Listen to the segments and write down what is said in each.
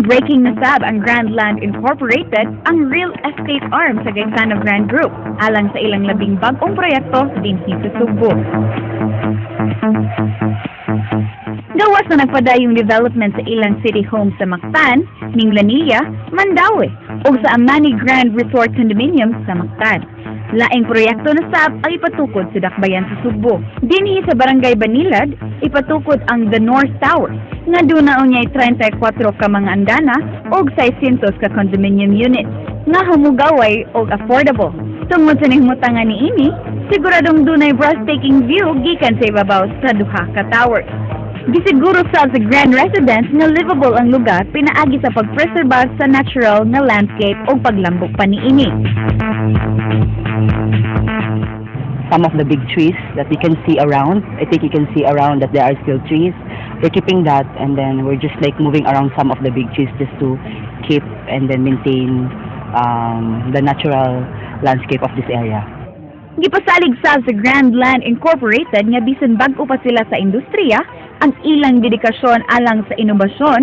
Groundbreaking na sab ang Grand Land Incorporated, ang real estate arm sa Gaisano Grand Group, alang sa ilang labing bag-ong proyekto dinhi sa Sugbo. Gawas na nagpadayong development sa ilang city home sa Mactan, Minglanilla, Mandaue, ug sa Amani Grand Resort Condominium sa Mactan. Laing proyekto na sab ang ipatukod sa Dakbayan sa Sugbo. Dinhi sa Barangay Banilad, ipatukod ang The North Tower, nga duna unyay 34 ka mga andana ug 600 ka condominium units nga hamugaway og affordable. Tungod sa nahimotangan niini, siguradong dunay breathtaking view gikan sa ibabaw sa duha ka towers. Gisiguro sa Grand Residence nga livable ang lugar pinaagi sa pagpreserba sa natural nga landscape o paglambok pa niini. Some of the big trees that you can see around. I think you can see around that there are still trees. We're keeping that, and then we're just like moving around some of the big trees just to keep and then maintain the natural landscape of this area. Gipasalig sa Grand Land Incorporated nga bisan bag-o pa sila sa industriya, ang ilang dedikasyon alang sa inobasyon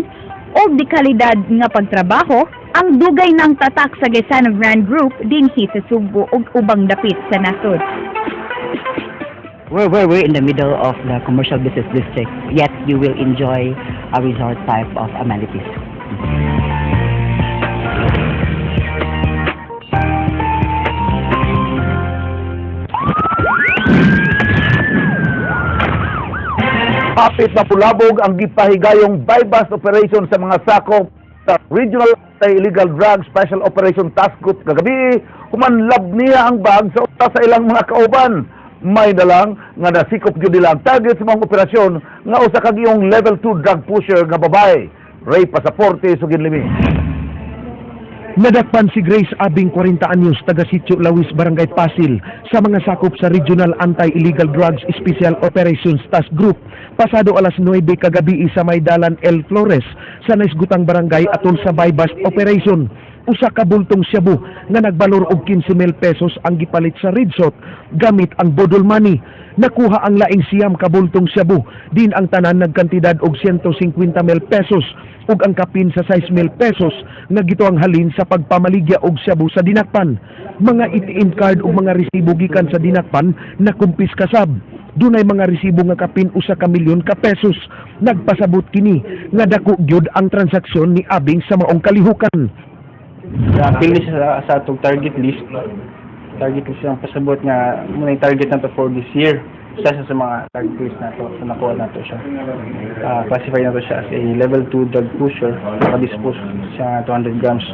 o dekalidad nga pagtrabaho ang dugay ng tatak sa Gaisano Grand Group dinhi sa Sugbo ug ubang dapit sa nasod. We're in the middle of the commercial business district, yet you will enjoy a resort type of amenities. Hapit na pulabog ang gipahigayong buy-bust operation sa mga sakop sa Regional Anti-Illegal Drug Special Operation Task Group kagabi, humanlab niya ang bag sa usa sa ilang mga kauban. May dalang nga nasikop gyud nila ang target sa mga operasyon nga usa ka giyong level 2 drug pusher nga babae. Ray Pasaporte, sugin limi. Nadakpan si Grace Abing, 40 anyos, taga Sitio Lawis, Barangay Pasil, sa mga sakop sa Regional Anti-Illegal Drugs Special Operations Task Group pasado alas 9 kagabi sa Maydalan L. Flores sa naisgutang barangay atol sa buy-bust operation. Usa ka bultong shabu nga nagbalor og 15,000 pesos ang gipalit sa Ridsot gamit ang bodol money. Nakuha ang laing 9 ka bultong shabu din ang tanan nagkantidad og 150,000 pesos ug ang kapin sa 6,000 pesos nga gito ang halin sa pagpamaligya og shabu sa dinakpan. Mga ATM card ug mga resibo gikan sa dinakpan na kumpiska sab. Dunay mga resibo nga kapin 1 ka milyon ka pesos. Nagpasabot kini nga dako gyud ang transaksyon ni Abing sa maong kalihukan. Pili siya sa atong target list. Target list ang pasabot nga muna yung target nato for this year. Isa siya sa mga target list nato. So nakuha nato siya. Classify nato siya as a level 2 drug pusher. Naka-dispose siya nga 200 grams.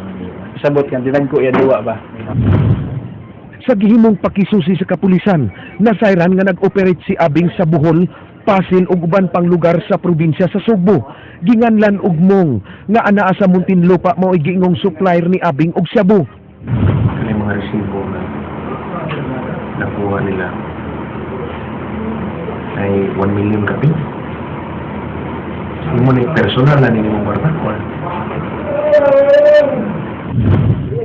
Pasabot nga dinagko iya duwa ba. Sa gihimong pakisusi sa kapulisan, nasayran nga nag-operate si Abing sa Bohol, Pasil ug uban pang lugar sa probinsya sa Sugbo. Ginganlan og Mong nga anaa sa Muntinlupa mao giingong supplier ni Abing og shabu. Ano yung mga resibo na nakuha nila ay 1 million kapin. Hindi mo na yung personal na ninyo mong kwarta.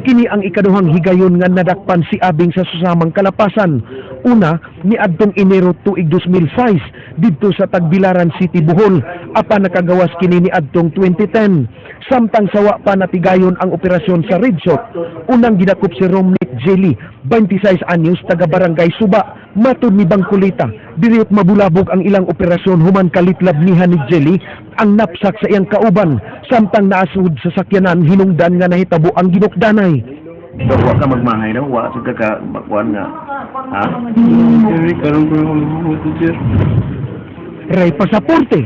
Kini ang ikaduhang higayon nga nadakpan si Abing sa susamang kalapasan. Una, niadtong Enero tuig 2006 didto sa Tagbilaran City, Bohol, apan nakagawas kini niadtong 2010. Samtang sawa pa natigayon ang operasyon sa Ridsot, unang gidakop si Romnick Jelly, 26 anyos, taga Barangay Suba. Matud ni Bangkulita, diriyot mabulabog ang ilang operasyon human kalitlab niha ni Jelly ang napsak sa iyang kauban samtang naasud sa sakyanan hinungdan nga nahitabo ang ginukdanay. So, wa ka magmangay na, wa sa ka bakuan nga. Ha? Sir, karon ko yung sir. Ray Pasaporte,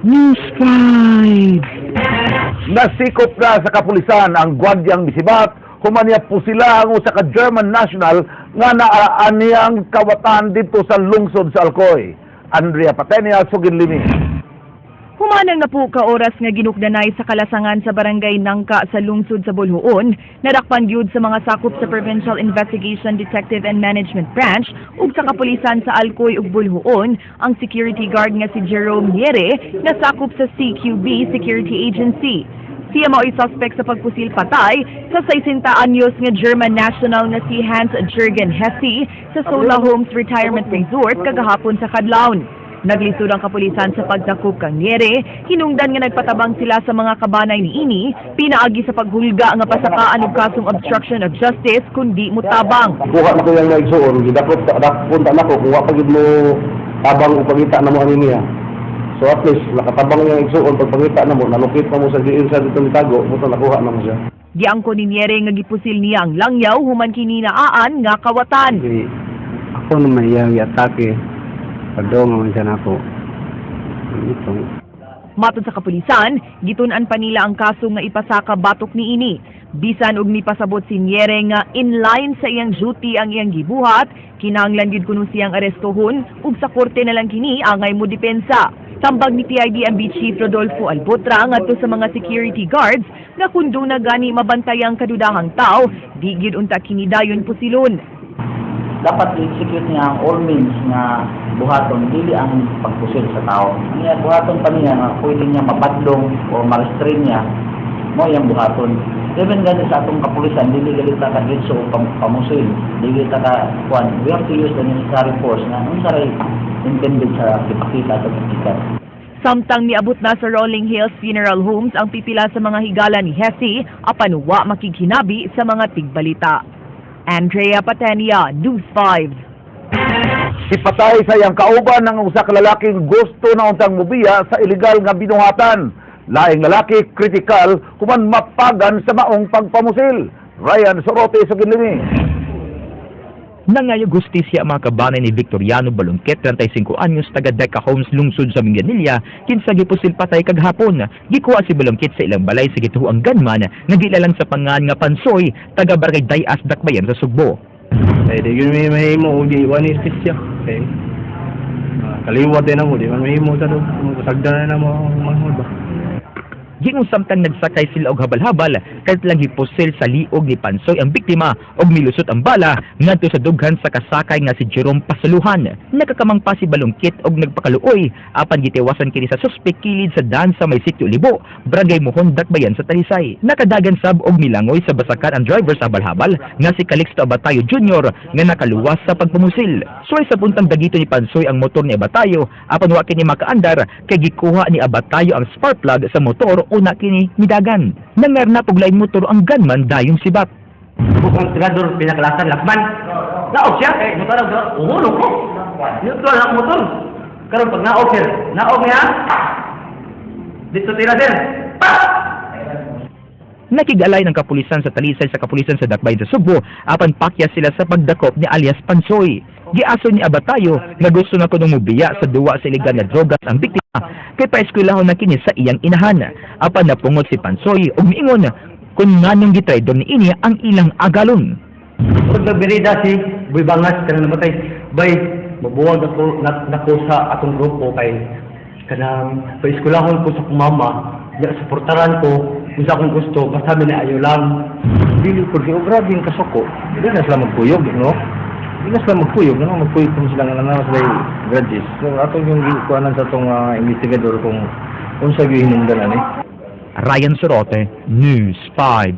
News 5. Nasikop na sa kapulisan ang gwardyang misibat humanya po sila ang usa ka German national nga naaraan niyang kawatan dito sa lungsod sa Alcoy. Andrea Patenia, sugin limi. Humanang na po ka oras nga ginukdanay sa kalasangan sa barangay Nangka sa lungsod sa Bolhoon, nadakpan gyud sa mga sakop sa Provincial Investigation Detective and Management Branch ug sa kapulisan sa Alcoy ug Bolhoon ang security guard nga si Jerome Niere na sakop sa CQB Security Agency. Siya mao'y suspect sa pagpusil patay sa 60 anyos nga German national nga si Hans Jürgen Hesse sa Sola Homes Retirement Resort kagahapon sa Kadlawon. Naglisod ang kapulisan sa pagdakop kang Niere, hinungdan nga nagpatabang sila sa mga kabanay ni ini, pinaagi sa paghulga nga pasakaan og kasong obstruction of justice kundi mutabang. Kuha na ko yung naigsuon, gidakop punta na ko kung wa pa gid mo tabang o pangita na mo ani niya. So at least nakatabang yung igsuon pag pangita na mo, nalukit na mo sa diin sa dito nitago, mo nakuha na mo siya. Giangko ni Niere nga gipusil niya ang langyaw human kini naaan nga kawatan. Di, ako naman iyang i-atake. Padong naman siya nako. Ito. Matod sa kapulisan, gitun-an pa nila ang kaso nga ipasaka batok niini. Bisan og nipasabot si Niere nga in line sa iyang duty ang iyang gibuhat, kinahanglan gyud kuno siyang arestohon ug sa korte na lang kini angay mo depensa. Tambag ni PIDMB Chief Rodolfo Albotra ngadto sa mga security guards nga kun duna gani mabantayang kadudahang tao, di gyud unta kini dayon pusilon. Dapat i-execute niya ang all means nga buhaton, dili ang pagpusil sa tao. Ang iya buhaton pa niya nga pwede niya mabadlong o ma-restrain niya mo iyang buhaton. Even gani sa atong kapulisan, dili gali ta ka diretso o pamusil, dili ta ka kuan. We have to use the necessary force nga unsa ray intended sa gipakita at pagkikat. Samtang niabot na sa Rolling Hills Funeral Homes ang pipila sa mga higala ni Hesse, apan wa makighinabi sa mga tigbalita. Andrea Patenia, News 5. Sipatay sa iyang kauban ng usa ka lalaking gusto na untang mubiya sa ilegal nga binuhatan. Laing lalaki kritikal human mapagan sa maong pagpamusil. Ryan Sorote sa Ginlimi. Nangayog hustisya ang mga kabanay ni Victoriano Balungkit, 35 anyos, taga Deca Homes, lungsod sa Minglanilla, kinsa gipusil patay kaghapon. Gikuha si Balungkit sa ilang balay sa gituoang gunman nga gilalang sa pangan nga Pansoy, taga Barangay Dayas, Dakbayan sa Sugbo. Kay di gyud may mahimo og di wani espisya. Kay kaliwat din ako, di man mahimo sa do. Sagdan na mo ang manghod ba. Giingon samtang nagsakay sila og habal-habal, kahit lang gipusil sa liog ni Pansoy ang biktima og milusot ang bala ngadto sa dughan sa kasakay nga si Jerome Pasaluhan. Nakakamang pa si Balungkit og nagpakaluoy apan gitiwasan kini sa suspek kilid sa daan sa may sitio Libo, Barangay Mohon, Dakbayan sa Talisay. Nakadagan sab og milangoy sa basakan ang driver sa habal-habal nga si Calixto Abatayo Jr. nga nakaluwas sa pagpamusil. Suway sa puntang dagito ni Pansoy ang motor ni Abatayo apan wa kini makaandar kay gikuha ni Abatayo ang spark plug sa motor una kini midagan. Nangarnap og laing motor ang gunman dayon sibat. Bukang tirador pinakalasan lakman. Naog siya kay motor og uhulog ko. Neutral ang motor. Karon pag naog sir, naog niya. Dito tira, sir. Pa! Nakigalay ng kapulisan sa Talisay sa kapulisan sa Dakbayan sa Sugbo apan pakya sila sa pagdakop ni alias Pansoy. Giaso ni Abatayo nga gusto na kunong mubiya sa duwa sa ilegal nga drogas ang biktima kay paeskwelahon na kini sa iyang inahan. Apan napungot si Pansoy ug miingon kung nganong gitraidor ni ini ang ilang agalon. Pag nagbirida si Boy Bangas kanang namatay, bay mabuwag ako nako sa atong grupo kay kanang paeskwelahon ko sa akong mama, ya suportaran ko kung sa akong gusto, basta mi na ayo lang. Dili ko kay grabe ang kasuko. Di na sila magkuyog, no? Di na sila magkuyog, no? Magkuyog kung sila nga na sila grudges. So atong yung gikuanan sa atong investigador kung unsa gyud hinungdan ani. Ryan Sorote, News 5.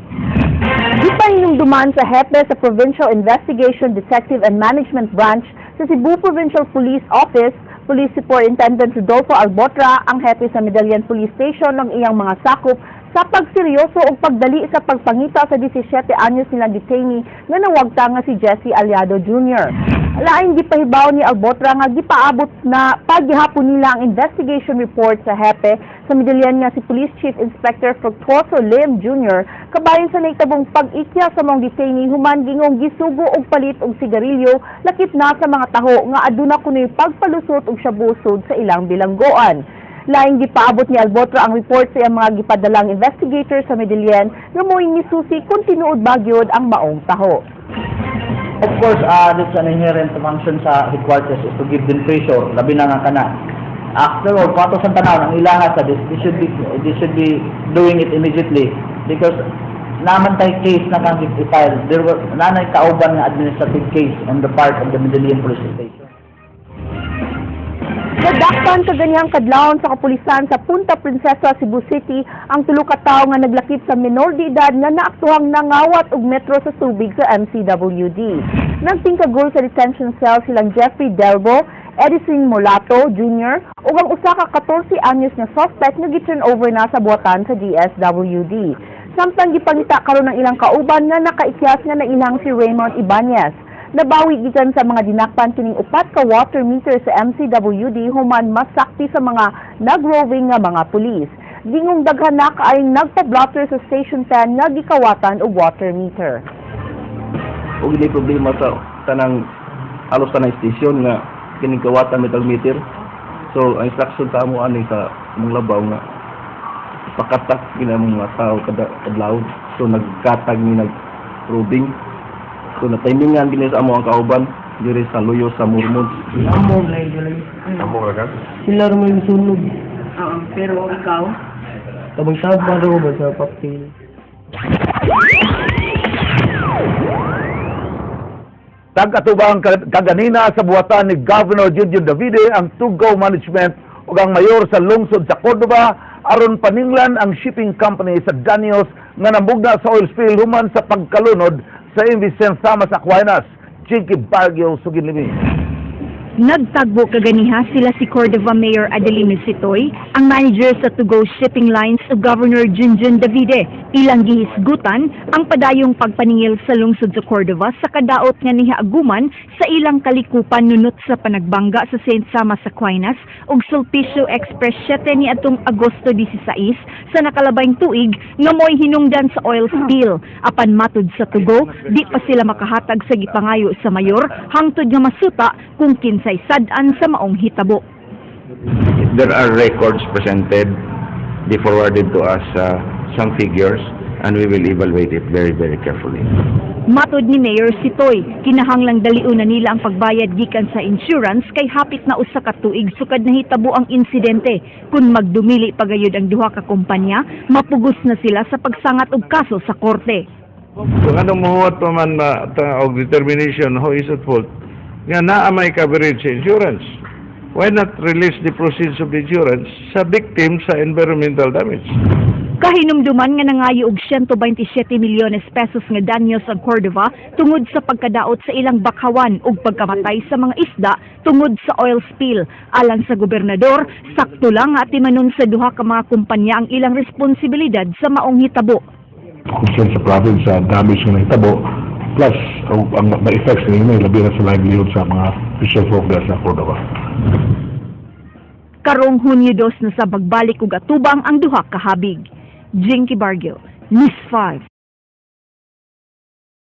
Gipahinumduman sa hepe sa Provincial Investigation Detective and Management Branch sa Cebu Provincial Police Office, Police Superintendent Rodolfo Albotra, ang hepe sa Medellin Police Station ng iyang mga sakop sa pagseryoso o pagdali sa pagpangita sa 17 anyos nilang detainee nga nawagta nga si Jesse Aliado Jr. Laing gipahibaw ni Albotra nga gipaabot na paghihapon nila ang investigation report sa hepe sa Medellin nga si Police Chief Inspector Fructuoso Lim Jr. kabahin sa naitabong pag-ikya sa mga detainee human gingong gisugo og palit og sigarilyo lakip na sa mga taho nga aduna kunoy pagpalusot og shabu sud sa ilang bilanggoan. Laing gipaabot ni Albotra ang report sa iyang mga gipadalang investigator sa Medellin nga mo'y misusi kung tinuod ba gyud ang maong taho. Of course, that's an inherent function sa headquarters is to give them pressure, labi na nga kana. After all, pato sa tanaw ang ilaha sa this, they should be doing it immediately because naman tay case na kang i-file. There were nanay kauban nga administrative case on the part of the Medellin Police Station. Nadakpan kaganyang kadlawon sa kapulisan sa Punta Princesa, Cebu City ang tulo ka tawo nga naglakip sa menor de edad nga naaktuhang nangawat og metro sa tubig sa MCWD. Nagtingkagol sa detention cell silang Jeffrey Delbo, Edison Mulato Jr. ug ang usa ka 14 anyos nga suspect nga gi-turn over na sa buhatan sa DSWD. Samtang gipangita karon ang ilang kauban nga nakaikyas nga nailang si Raymond Ibanez. Nabawi gikan sa mga dinakpan kining upat ka water meter sa MCWD human masakti sa mga nagroving nga mga pulis. Gingong daghan na kaayong nagpa-blotter sa Station 10 nga gikawatan og water meter. Ug hindi problema sa tanang halos tanang station nga kining kawatan metal meter. So ang instruction sa amo ani sa among labaw nga pakatak gina among mga tao kada adlaw. So nagkatag ni nag roving. So na timingan gini sa amo ang kauban diri sa Luyo sa Mormons. Amog lang yun. Amog ra ka? Sila rin may sunog. Oo, pero ikaw? Tabang-tabang raw ba sa papel? Tagatubang kaganina sa buhatan ni Governor Junjun Davide ang Tugaw Management ug ang mayor sa lungsod sa Cordova aron paninglan ang shipping company sa Danios nga namugna sa oil spill human sa pagkalunod sa MV St. Thomas Aquinas. Jinky Baguio, Suginlimi. Nagtagbo kaganiha sila si Cordova Mayor Adelino Sitoy, ang manager sa Tugo Shipping Lines ug Governor Junjun Davide. Ilang gihisgutan ang padayong pagpaningil sa lungsod sa Cordova sa kadaot nga nihaaguman sa ilang kalikupan nunot sa panagbangga sa St. Thomas Aquinas ug Sulpicio Express 7 ni atong Agosto 16 sa nakalabayng tuig nga mo'y hinungdan sa oil spill. Apan matud sa Tugo, di pa sila makahatag sa gipangayo sa mayor hangtod nga masuta kung kinsay sad-an sa maong hitabo. If there are records presented, they forwarded to us some figures and we will evaluate it very, very carefully. Matod ni Mayor Sitoy, kinahanglang dalion na nila ang pagbayad gikan sa insurance kay hapit na usa ka tuig sukad nahitabo ang insidente. Kung magdumili pagayod ang duha ka kumpanya, mapugos na sila sa pagsangat og kaso sa korte. Kung anong muhuwat pa man ma, ta, og determination who is at fault, nga naa may coverage sa insurance. Why not release the proceeds of the insurance sa victim sa environmental damage? Kahinumduman nga nangayo og 127 milyones pesos nga danyos ang Cordova tungod sa pagkadaot sa ilang bakhawan ug pagkamatay sa mga isda tungod sa oil spill. Alang sa gobernador, sakto lang nga atimanon sa duha ka mga kumpanya ang ilang responsibilidad sa maong hitabo. Concern sa province sa damage nga nahitabo plus ang ma-effects nila labi na sa livelihood sa mga fisher folk dahil sa Cordova. Karong Hunyo 2 na sa pagbalik og atubang ang duha ka habig. Jinky Bargil, News 5.